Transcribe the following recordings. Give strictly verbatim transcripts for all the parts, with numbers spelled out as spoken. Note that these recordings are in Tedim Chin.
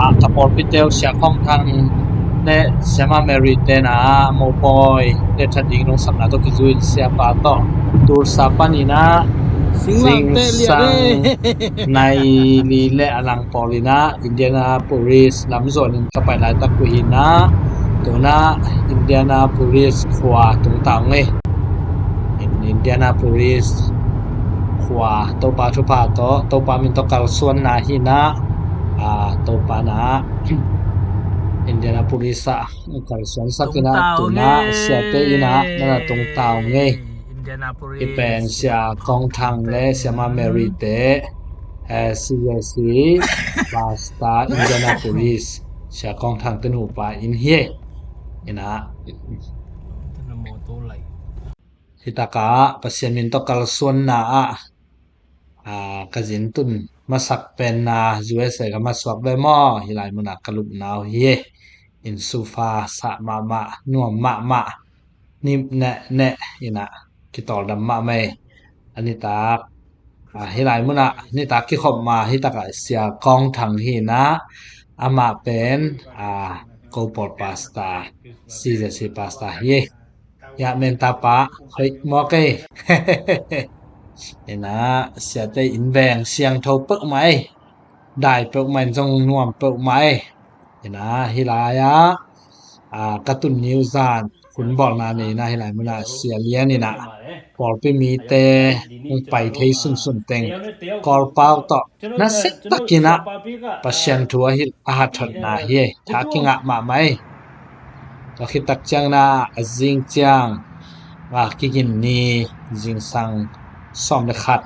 Ah, ka pawlpi teu Sia Khawng Thang le Siama Mary te na mopawi le that ding lungsapna tawh kizui in siapa tawh Tulsa panin ah Singlang te lian zingsang eh. Nai li le a lang pawl in ah Indianapolis lam zuan in ka pai laitak uh hi in ah, tu in ah Indianapolis khua tungta ung ei. Indianapolis khua Topa thupha tawh Topa min tawh kalsuanna hi in ah, ah, Topa na Indianapolis ah kalsuansak in ah, tungta tu in ah ung ei. Siate in ah na na tungta ung ei. Indianapolis. Hi pen Sia Khawng Thang le Siama Mary te, eh, C J C Pastor Indianapolis, Sia Khawng Thang te nupa inn hi ei. In ah hi takah Pasian min tawh kalsuanna ah, ah, ka zin tun masak pen na U S A ka masuak ve maw, hi lai munah ka lupna uh hi ei. In sufa sah mahmah, nuam mahmah, nim neh neh in ah kitawldam mahmah ei. A nitak, ah, hi lai munah nitak kikhop ma hi takah Sia Khawng Thang hi in ah, amah pen, ah, ko pawl pastor, C J C pastor hi ei. Hiah menta pa hoih mawk ei. In ah siate in veng siangtho peuhmah ei. Dai peuhmah in zong nuam peuhmah ei. In ah hi lai ah, ah, ka tun ni uh zan hun bawlna nei in ah hi lai munah Sia Lian in ah pawlpi mite hong pai thei sunsun teng Kawlpau tawh nasia takin ah Pasian thu a hilh a hathotna hi ei. Tha kingah mahmah ei. Tua khit tak ciangin ah a zing ciang, ah, kigin ni zingsang sawm le khat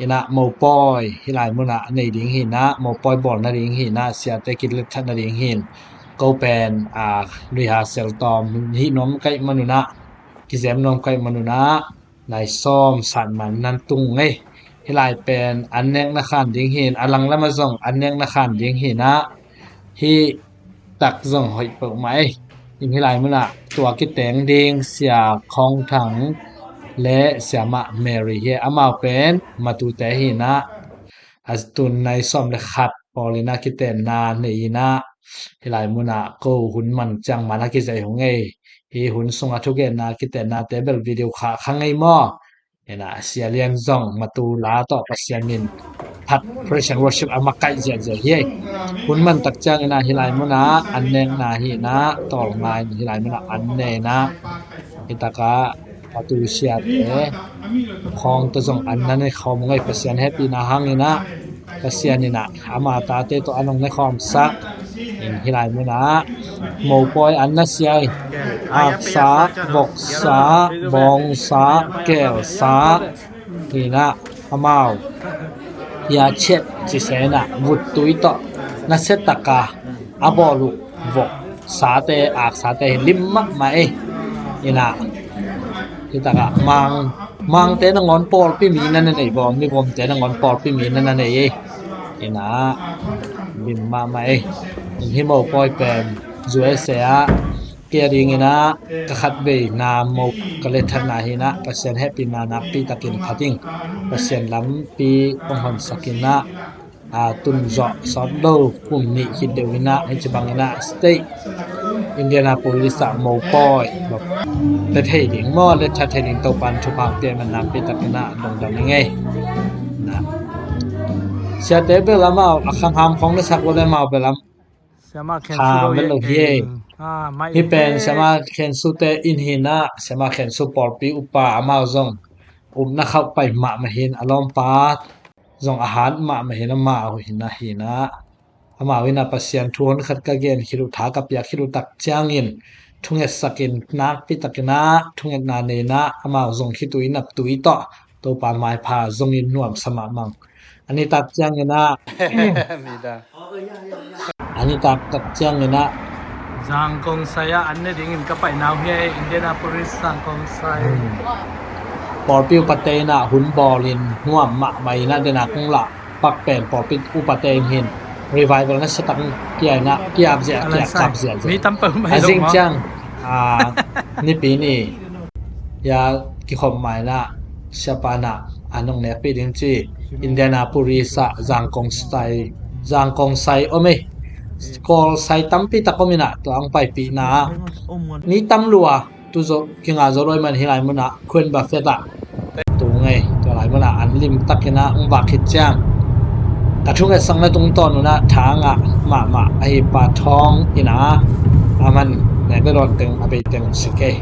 in ah mopawi hi lai munah nei ding hi in ah, mopawi bawl nading hi in ah, siate kilet that nading hi in. Ko pen, ah, Luiha Seltawm hih nuam kaih man un ah, kizem nuam kaih man un ah nai sawm sat man nan tung ei. Hi lai pen an nek na khan ding hi in, a lang lamah zong an nek na khan ding hi in ah, hih tak zong hoih peuhmah ei. In hi lai munah tua kiteng ding Sia Khawng Thang le Siama Mary hi ei. Amau pen matute hi in ah, a tun nai sawm le khat pawl in ah kitenna nei in ah, hi lai munah ko hun man ciang man a kizei hong ei. Hih hun sungah thugenna kitennate bel video khah kha ngei maw. In ah Sia Lian zong matu la tawh Pasian min phat praise and worship a makaih ziahziah hi ei. Hun man tak ciangin ah hi lai munah an nekna hi in ah, tawlnga in hi lai munah an ne in ah, hi takah matu siate khawng tawh zong an na ne khawm ung ei. Pasian hehpihna hangin ah Pasian in ah ama tate tawh an hong ne khawmsak. In hi lai munah mopawi an na sia ei. Aksa, voksa, bawngsa, kelsa, hi in ah amau hia chiat ci se in ah vuttui tawh nasia taka a bawl uh voksate, aksate hi lim mahmah ei. In ah hi takah mang, mangte nangawn pawlpi mi na na nei baw, mibawmte nangawn pawlpi mi na na nei ei. In ah lim mahmah ei. In hih mopawi pen U S A ah kei a dingin ah ka khatveina mo ka letthatna hi in ah, Pasian hehpihna nakpi takin phat ing. Pasian lampi hong honsak in ah, a, tun zawh sawt lo kum nih khit deuh in ah, hih ci bangin ah state Indianapolis ah mopawi pia thei ding maw, letthat thei ding Topa'n thupha pia man nakpi takin ah lungdam ing ei. Na, siate bel amau a khangham khawng na sak lo le amau bel am Siama Khen Su lo hi ei. Hih pen Siama Khen Su te inn hi in ah, Siama Khen Su pawlpi upa amau zong upna khauh pai mahmah hi in, a lawmpa zong a hat mahmah hi in, amau hi in ah, hi in ah amau in ah Pasian thu hon khat ka gen khit uh, tha ka piak khit uh tak ciangin thungetsak in, nakpi takin ah thungetna nei in ah amau zong khitui naptui tawh Topa maipha zongin nuamsa mahmah ung. A nitak ciangin ah, a nitak tak ciangin ah Zangkong sai ah an ne dingin ka paina uh hi ei, Indianapolis Zangkong sai. Hmm. Pawlpi upate in ah hun bawl in nuam mahmah in ah, den a kong lah pak pen pawlpi upate in hin revival nasia tak kia in ah, kiap ziah, kiap ziah. Mi tam peuhmah hi lo maw. A zing ciang, a, nipi ni hia kikhop ma in ah, siapa in ah an hong nekpih ding ci, Indianapolis ah Zangkong style Zangkong sai om ei. Kawl sai tampi tak om inah tua ang paipihna ah ni tam lua tu zo kinga zo loi man hi lai munah Queen Buffet ah tung ei. Tua lai munah an lim takinah ung vak khit ciang ka thungetsak na tungtawn unah thangah mahmah ahi pa thawng inah a man nek le dawn teng a bei teng si kei.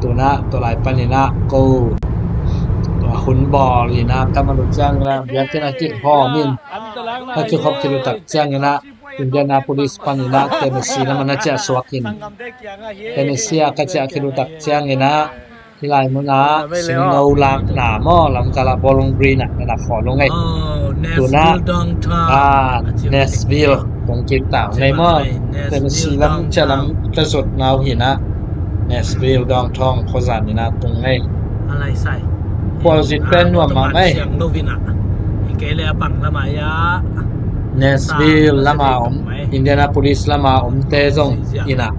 Tunah tua lai paninah ko tua hun bawl inah tam a lut ciang inah biakinn a kik hawm in a kikhop khit utak ciang inah Indianapolis paninah Tennessee lamah na ciah suak in Tennessee ah ka ciah khit utak ciang inah hih lai munah singno lakna maw lamkal ah Bowling Green ah na na khawl ung ei. Tunah Nashville kong kik ta ung ei maw. Tennessee lam ciah lam ka zot nau hinah Nashville downtown khuazan inah tung ei. Khualzin pen nuam mahmah ei. Nashville lama om, Indianapolis lama omte zong inah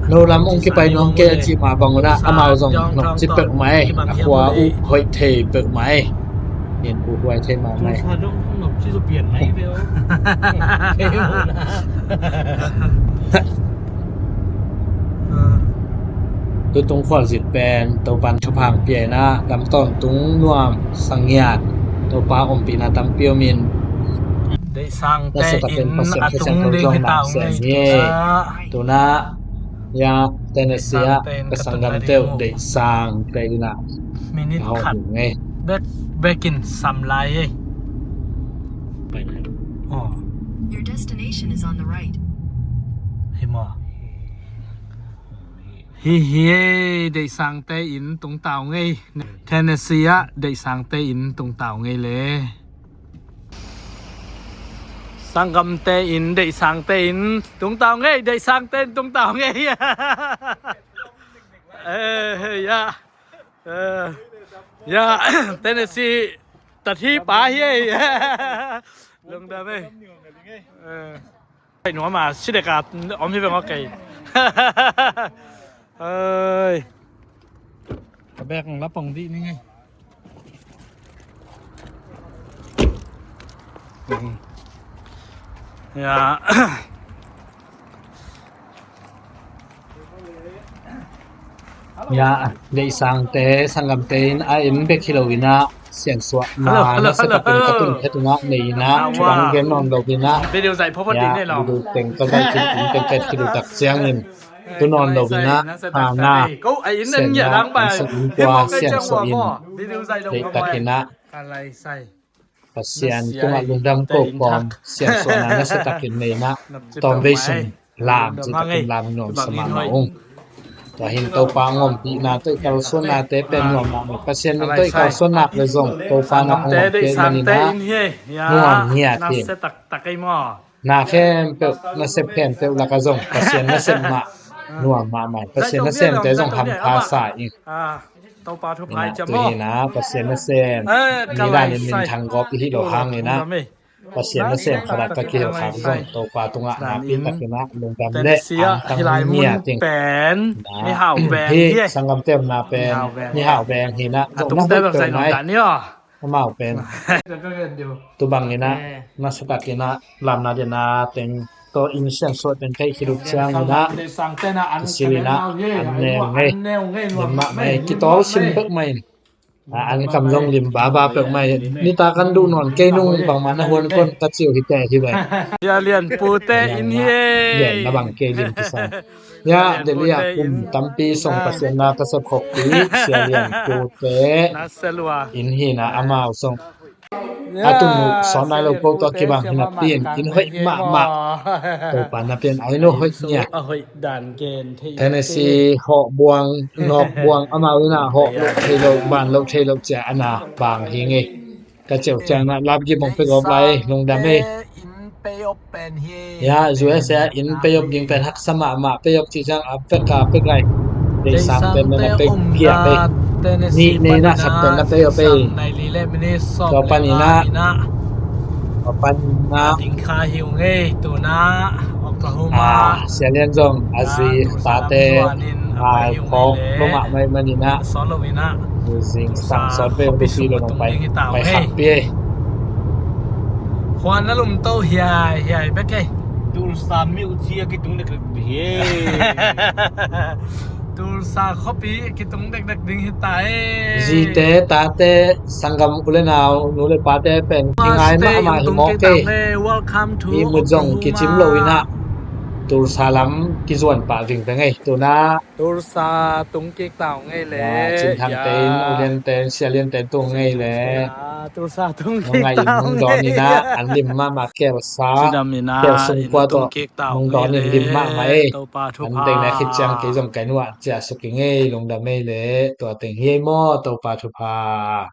no lam ong kipai nuam kei a cih mah bang unah amau zong nopci peuhmah ei. A khua uh hoih thei peuhmah ei. Nin uh huai thei mahmah ei. Tutung khualzin pen Topan thupha hong pia inah lam tawntung nuam sangiat Topa ompihna tampi om in Deihsangte in a tung ding hi ta ung ei. Tunah ya Tennessee ah ka sanggamte uh Deihsangte inah ka hawh ding ei. Bek in sam lai ei. Your destination is on the right. Hi maw? Hi hi ei, Deihsangte in tung ta ung ei. Tennessee ah Deihsangte in tung ta ung ei le. Sanggamte in Deihsangte in tung ta ung ei, Deihsangte in tung ta ung ei. Eh, ya. Eh, ya, Tennessee tat hi pa hi ei. Lungdam ei. Eh. Nuam a si dek a om hi veng aw kei. Oi. Ka bek ang lapang dih ni ngei. Ya. Ya, Deihsangte sanggamte in a en bek hi lo inah siansuahna nasa takin ka tun phet unah nei inah bang gen nawn lo inah. Video teng ka zaih khin in teng phet hi lo tak ciangin tu nawn lo inah hana sianna an suk in tua siansuah in deih tak inah Pasian tungah lungdam ko kawm siansuahna nasa takin nei inah tawmvei sung lam ci takin lam nuam sa mahmah ung. Tua hin Topa ngompihna tawh i kalsuannate pen nuam mahmah. Pasian min tawh i kalsuan nak le zong Topa na hong om kei maninah nuam ngiat hi. Na khempeuh nasep khempeuh lakah zong Pasian nasep mah nuam mahmah. Pasian nasemte zong hampha sa ing. Inah tu hinah Pasian nasem ni danin minthang gawp i hih lo hang inah Pasian nasem khadak ka kihel khak zong Topa tungah nakpi takinah lungdam le angtang ngiat ing. Hih sanggamte omna pen mihau veng hinah zong na hoih peuhmah ei. Amau pen tu bang inah nasa takinah lamna dena teng tawh in siansuah teng kaih khit uh ciang inah kisil inah an ne ung ei. Lim mahmah ei, kitawl sim peuhmah in. An kam zong lim baba peuhmah in. Nitak an duh nawn kei nung bangmah na huan kon ka ci uh hi teh hi ve. Sia Lian pute in hi ei. Lian na bang kei lim kisam. Ya, Delhi ah kum tampi song Pasian na ka sep khokpi Sia Lian pute in hinah amau song a tun uh sawn nai lo ko tua kibang hi napi in in hoih mahmah. Topa na pian ai no hoih nia. Tennessee hawh buang nawk buang amau inah hawh loh thei lo ban loh thei lo cia ana bang hi ngei. Ka ceu ciang na lap gim hong pe gawp lai lungdam ei. Ya, U S A in pay off ding pen haksa mahmah, pay off cih ciang a pek a pek lai. Deihsang pen na pek piak ei. Nih nei na khat pen na pay off ei. Tua panin ah tua panin ah Sia Lian zong a zi tate ngai khawk lo mahmah manin ah zing sang sawt pay off pi lo nong pai pai khat pi ei. Puan na lum to hiai hiai bek ei. Tulsa miuh cia kitung dekdek hi ei. Tulsa khuapi kitung dekdek ding hi ta ei. Zite, tate, sanggam u le nau, nu le pate pen kingai mahmah hi maw kei. Welcome to Oklahoma. Mi mut zong kicim lo inah Tulsa lam kizuan pah vingveng ei. Tuna Tulsa tung kik ta ung ei le. Cin Thangte in, U Liante in, Sia Liante tung ei le. Tulsa tung kik ta ung ei. Nong ngaih in nong dawn inah, an lim mahmah kelsa. Kel sung kua tawh nong dawn in lim mahmah ei. An teng na khit ciang kei zong kai nuah ciah suk ing ei, lungdam ei le. Tua teng hi ei maw, Topa thupha.